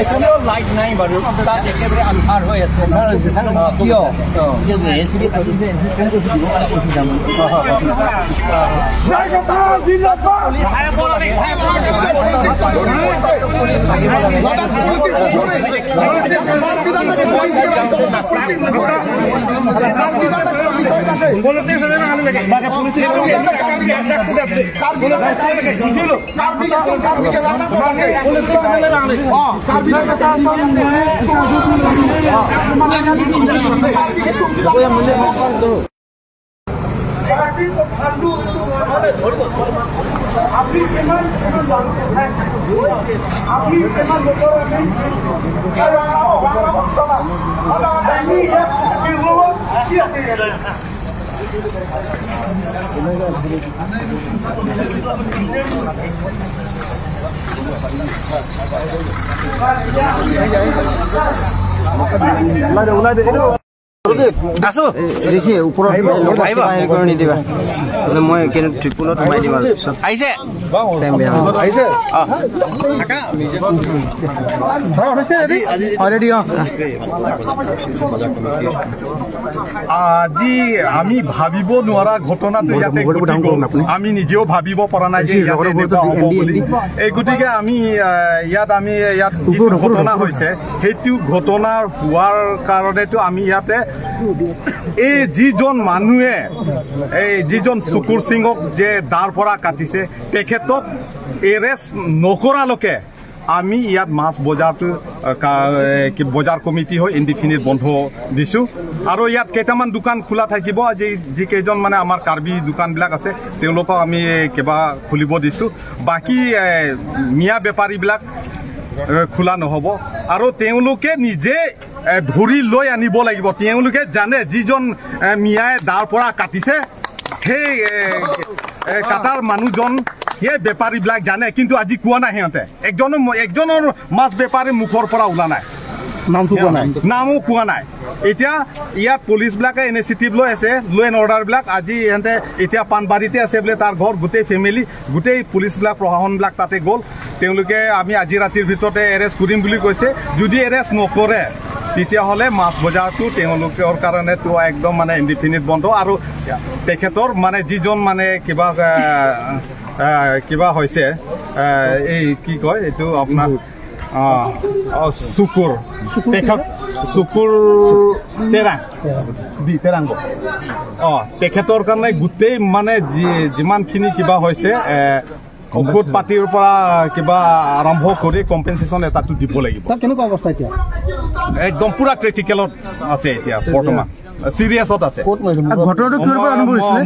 এখানেও লাইট নাই বাৰু, তাত একেবাৰে আন্ধাৰ হৈ আছে। কিয় আজি আমি ভাবিব নোৱাৰা ঘটনাটো ইয়াতে ঘটি গ'ল। আমি নিজেও ভাবিব পৰা নাই যে ইয়াতে এনেকুৱা হ'ব বুলি। এই গতিকে আমি ইয়াত যিটো ঘটনা হৈছে সেইটো ঘটনাৰ হোৱাৰ কাৰণেতো আমি ইয়াতে এই যিজন মানুহে এই যিজন শুকুৰ সিঙক যে দাৰ পৰা কাটিছে তেখেতক এৰেষ্ট নকৰালৈকে আমি ইয়াত মাছ বজাৰটো বজাৰ কমিটি হৈ ইনডিফিনিট বন্ধ দিছোঁ। আৰু ইয়াত কেইটামান দোকান খোলা থাকিব, যিকেইজন মানে আমাৰ কাৰ্বি দোকানবিলাক আছে তেওঁলোকক আমি কিবা খুলিব দিছোঁ। বাকী মিয়া বেপাৰীবিলাক খোলা নহ'ব আৰু তেওঁলোকে নিজে ধৰি লৈ আনিব লাগিব। তেওঁলোকে জানে যিজন মিয়াই দাৰ পৰা কাটিছে সেই কাটাৰ মানুহজন সেই বেপাৰীবিলাক জানে, কিন্তু আজি কোৱা নাই। সিহঁতে একজনৰ মাছ বেপাৰীৰ মুখৰ পৰা ওলা নাই, নামটো কোৱা নাই, নামো কোৱা নাই। এতিয়া ইয়াত পুলিচবিলাকে ইনিচিয়েটিভ লৈ আছে, ল এণ্ড অৰ্ডাৰবিলাক আজি ইহঁতে এতিয়া পাণবাৰীতে আছে বোলে তাৰ ঘৰ, গোটেই ফেমিলি গোটেই পুলিচবিলাক প্ৰশাসনবিলাক তাতে গ'ল। তেওঁলোকে আমি আজি ৰাতিৰ ভিতৰতে এৰেষ্ট কৰিম বুলি কৈছে। যদি এৰেষ্ট নকৰে তেতিয়াহ'লে মাছ বজাৰটো তেওঁলোকৰ কাৰণেতো একদম মানে ইনডিফিনিট বন্ধ। আৰু তেখেতৰ মানে যিজন মানে কিবা কিবা হৈছে এই কি কয় এইটো আপোনাৰ শুকুৰ, তেখেত শুকুৰ তেৰাং দি তেৰাংগ, তেখেতৰ কাৰণে গোটেই মানে যিমানখিনি কিবা হৈছে ঔষধ পাতিৰ পৰা কিবা আৰম্ভ কৰি কম্পেনচেশ্যন এটাটো দিব লাগিব। কেনেকুৱা অৱস্থা এতিয়া? একদম পুৰা ক্ৰিটিকেলত আছে এতিয়া, বৰ্তমান চিৰিয়াছত আছে।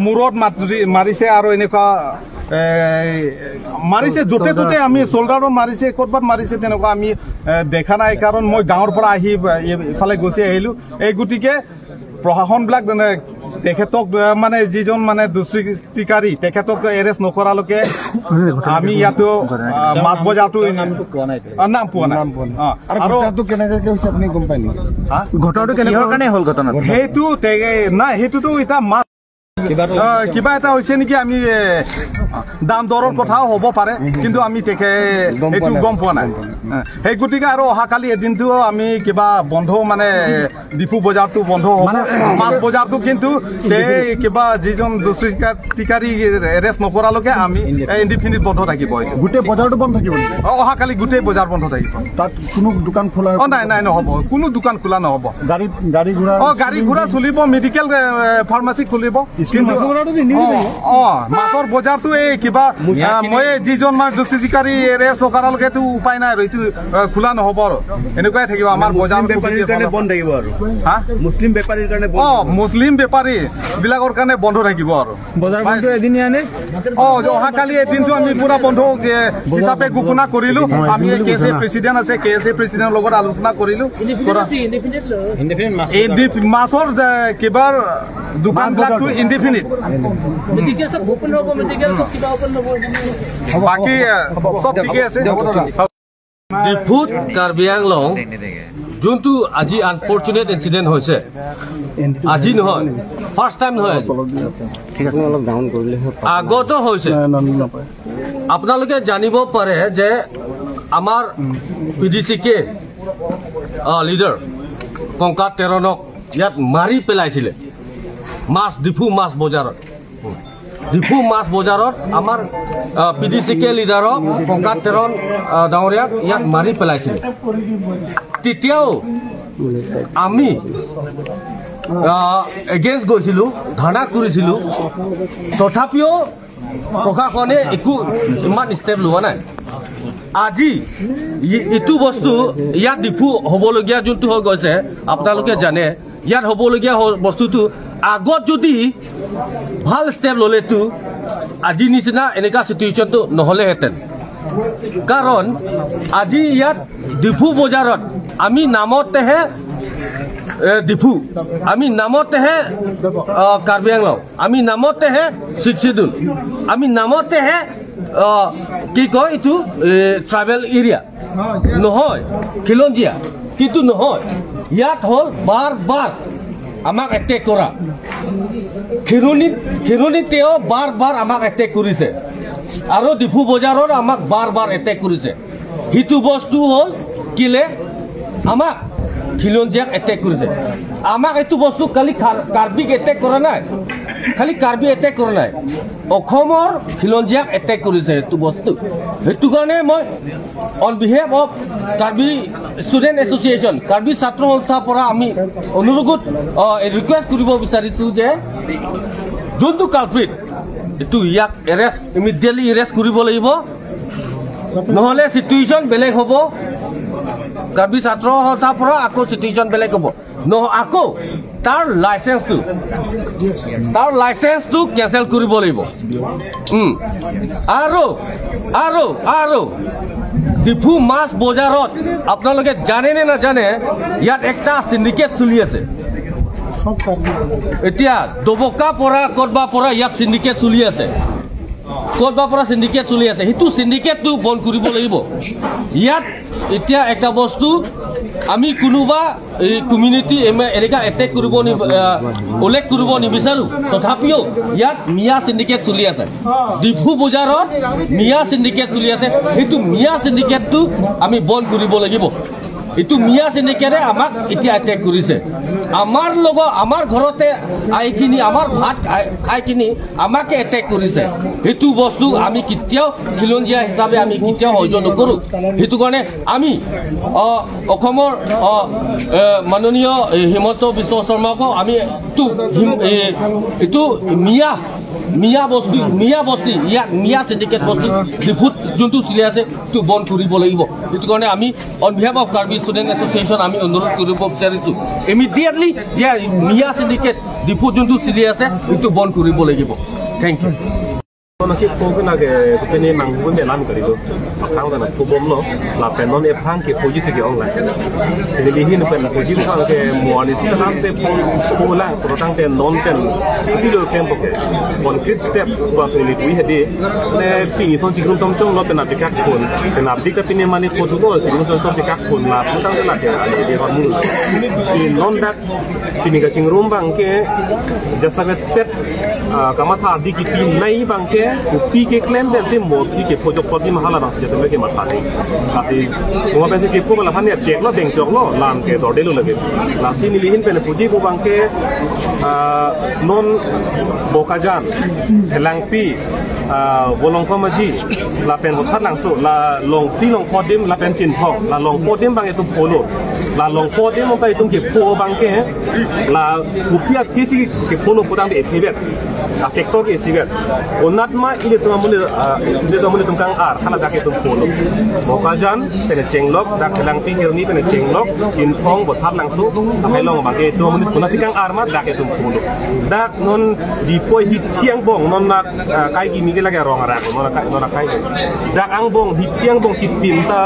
মূৰত মাৰিছে আৰু এনেকুৱা মাৰিছে য'তে ত'তে, আমি চল্ডাৰত মাৰিছে, ক'ৰবাত মাৰিছে তেনেকুৱা আমি দেখা নাই, কাৰণ মই গাঁৱৰ পৰা আহি ইফালে গুচি আহিলো। এই গতিকে প্ৰশাসনবিলাক তেখেতক মানে যিজন মানে দুষ্কৃতিকাৰী তেখেতক এৰেষ্ট নকৰালৈকে আমি ইয়াতো মাছ বজাৰটো নাম পোৱা নাই। আৰু সেইটো নাই, সেইটোতো এতিয়া মাছ কিবা এটা হৈছে নেকি, আমি দাম দৰৰ কথাও হ'ব পাৰে, কিন্তু আমি এইটো গম পোৱা নাই। সেই গতিকে আৰু অহাকালি এদিনটো আমি কিবা বন্ধ মানে ডিফু বজাৰটো বন্ধ হ'ব, মাছ বজাৰটো কিন্তু কিবা যিজন দুষ্কৃতিকাৰী এৰেষ্ট নকৰালৈকে আমি ইনডিফিনিট বন্ধ থাকিব। গোটেই বজাৰটো বন্ধ থাকিব? অহাকালি গোটেই বজাৰ বন্ধ থাকিব। তাত কোনো দোকান খোলা নাই? নাই, নহ'ব, কোনো দোকান খোলা নহ'ব। গাড়ী ঘোঁৰা গাড়ী ঘোঁৰা চলিব, মেডিকেল ফাৰ্মাচী খুলিব, কিন্তু মাছৰ বজাৰটো এই কিবা মই যিজন মানে দুষ্কৃতিকাৰী এৰেষ্ট নকৰালৈকেতো উপায় নাই আৰু এইটো খোলা নহ'ব আৰু এনেকুৱাই থাকিব আমাৰ বজাৰ। বন্ধ থাকিব আৰু মুছলিম বেপাৰীৰ কাৰণে? মুছলিম বেপাৰী বিলাকৰ কাৰণে বন্ধ থাকিব আৰু বজাৰ বন্ধ এদিনীয়া নে? অহাকালি এদিনটো আমি পুৰা বন্ধ হিচাপে ঘোষণা কৰিলো। আমি কে এছ এ প্ৰেচিডেণ্ট আছে, কে এছ এ প্ৰেচিডেণ্টৰ লগত আলোচনা কৰিলো। মাছৰ কিবা দোকানবিলাকটো ইনডিফিনিট, বাকী চব ঠিকে আছে। ডিফুত কাৰ্বি আংলং যোনটো আজি আনফৰ্চুনেট ইনচিডেণ্ট হৈছে, আজি নহয়, ফাৰ্ষ্ট টাইম নহয়, আগতো হৈছে। আপোনালোকে জানিব পাৰে যে আমাৰ P D C K leader Kongka তেৰণক ইয়াত মাৰি পেলাইছিলে মাছ ডিফু মাছ বজাৰত। ডিফু মাছ বজাৰত আমাৰ পি ডি চি কে লিডাৰক কংকা তেৰণ ডাঙৰীয়াক ইয়াত মাৰি পেলাইছিলে। তেতিয়াও আমি এগেইনষ্ট গৈছিলোঁ, ধৰ্ণা কৰিছিলোঁ, তথাপিও প্ৰশাসনে একো ইমান ষ্টেপ লোৱা নাই। আজি এইটো বস্তু ইয়াত ডিফু হ'বলগীয়া যোনটো হৈ গৈছে, আপোনালোকে জানে, ইয়াত হ'বলগীয়া বস্তুটো আগত যদি ভাল ষ্টেপ ল'লেতো আজি নিচিনা এনেকুৱা চিটুৱেশ্যনটো নহ'লেহেঁতেন। কাৰণ আজি ইয়াত ডিফু বজাৰত আমি নামতেহে ডিফু, আমি নামতেহে কাৰ্বি আংলং, আমি নামতেহে ছিক্স চিডিউল, আমি নামতেহে কি কয় এইটো ট্ৰাইবেল এৰিয়া নহয়, খিলঞ্জীয়া কিন্তু নহয়। ইয়াত হ'ল বাৰ বাৰ আমাক এটেক কৰা, খিৰণীতেও বাৰ বাৰ আমাক এটেক কৰিছে আৰু ডিফু বজাৰত আমাক বাৰ বাৰ এটেক কৰিছে। সেইটো বস্তু হ'ল কিলে আমাক খিলঞ্জীয়াক এটেক কৰিছে। আমাক এইটো বস্তু খালি কাৰ্বিক এটেক কৰা নাই, খালি কাৰ্বি এটেক কৰা নাই, অসমৰ খিলঞ্জীয়াক এটেক কৰিছে সেইটো বস্তু। সেইটো কাৰণে মই on behalf of Karbi student association, Karbi ছাত্ৰ সন্থাৰ পৰা আমি অনুৰোধ ৰিকুৱেষ্ট কৰিব বিচাৰিছোঁ যে যোনটো কালপ্ৰিট এইটো ইয়াক এৰেষ্ট, ইমিডিয়েটলি এৰেষ্ট কৰিব লাগিব, নহ'লে চিটুৱেশ্যন বেলেগ হ'ব। কাৰ্বি ছাত্ৰ সন্থাৰ পৰা আকৌ চিটুৱেশ্যন বেলেগ হ'ব, আকৌ তাৰ লাইচেঞ্চটো কেঞ্চেল কৰিব লাগিব। আৰু আৰু আৰু ডিফু মাছ বজাৰত আপোনালোকে জানে নে নাজানে ইয়াত একটা চিণ্ডিকেট চলি আছে। এতিয়া দবকা পৰা ক'তবা পৰা ইয়াত চিণ্ডিকেট চলি আছে, ক'তবা পৰা চিণ্ডিকেট চলি আছে, সেইটো চিণ্ডিকেটটো বন্ধ কৰিব লাগিব। ইয়াত এতিয়া এটা বস্তু আমি কোনোবা এই কমিউনিটি এনেকুৱা এটেক কৰিব, উল্লেখ কৰিব নিবিচাৰোঁ, তথাপিও ইয়াত মিয়া চিণ্ডিকেট চলি আছে। ডিফু বজাৰত মিয়া চিণ্ডিকেট চলি আছে, সেইটো মিয়া চিণ্ডিকেটটো আমি বন্ধ কৰিব লাগিব। এইটো মিয়া চিণ্ডিকেটে আমাক এতিয়া এটেক কৰিছে, আমাৰ লগত আমাৰ ঘৰতে আহিখিনি আমাৰ ভাত খাইখিনি আমাকে এটেক কৰিছে। সেইটো বস্তু আমি কেতিয়াও খিলঞ্জীয়া হিচাপে আমি কেতিয়াও সহ্য নকৰোঁ। সেইটো কাৰণে আমি অসমৰ মাননীয় হিমন্ত বিশ্ব শৰ্মাকো আমি এইটো মিয়া মিয়া বস্তু, মিয়া বস্তি, ইয়াত মিয়া চিণ্ডিকেট বস্তু ডিফুত যোনটো চলি আছে সেইটো বন্ধ কৰিব লাগিব। সেইটো কাৰণে আমি on behalf of Karbi student association আমি অনুৰোধ কৰিব বিচাৰিছোঁ ইমিডিয়েটলি ইয়াৰ মিয়া চিণ্ডিকেট ডিফুত যোনটো চলি আছে সেইটো বন্ধ কৰিব লাগিব। Thank you. Ki ko na ke pene mang bu me lam kari do phang da na ko bom lo la pen non e phang ke phoji se ke online se li hin pen phoji ko ke mo ani se lam se phon ko la pro tang ten non ten pi lo kem po ke concrete step ba se li tui hede ne pi ni son chi grum tom chong lo pen na te kak khon pen na dik ka pine mani ko thu do chi grum tom chong te kak khon la pro tang la ke ani de hon mu si non dak pini ka ching rum bang ke jasa ke pet kamatha di ki pi nai bang ke pi ke claim den se mo pi ke project poti mahala bang jasa ke matha ni asi mo ba se ke ko bala phane check lo beng chok lo lam ke dor de lo lage la si ni lihin pen puji bo bang ke non bokajan selangpi bolong komaji la pen hot lang so la long ti long podim la pen chin thong la long podim bang etum polo la long podim mo pa etum ke po bang ke la upia ti si ke polo podang de etibet affector ke sibet onat ma ile to amule ile to amule tum kang ar hala da ke tum polo bokajan pen chenglok da kelang ti herni pen chenglok chin thong bo thap lang so hai long bang ke to amule puna si kang ar ma da ke tum polo dak non di poi hit chiang bong non na kai gi mi ke lage rong ra non na kai non na kai dak ang bong hit chiang bong chit tin ta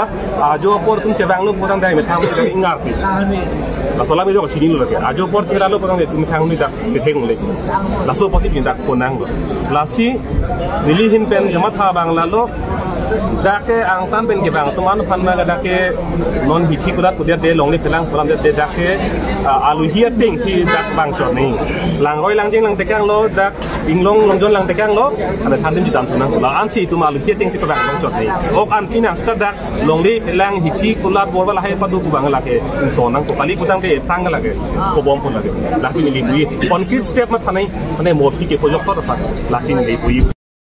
jo por tum chewang lo podang dai me tham ke ingar pi La sola mi do chini lo ke ajo por thela lo parang tu mi thang ni dak ke theng le la so pati ni dak konang lo la si nili hin pen jama tha bang la lo dake ang tam pen ke bang tuman phan ma dake non hichi kulat kudia de long ni pelang phalam de dake alu hia ting si dak bang chot ni lang roi lang jing lang tekang lo dak inglong long jon lang tekang lo ana than tim jidam sunang la an si tu ma alu hia ting si bang long chot ni ok an tinang sta dak long li pelang hichi kulat bor bala hai padu ku bang la ke so nang ko kali kutang ke tang la ke ko bom phun la ke la si ni li bui concrete step ma thanai mane mo phi ke project ta la si ni li bui.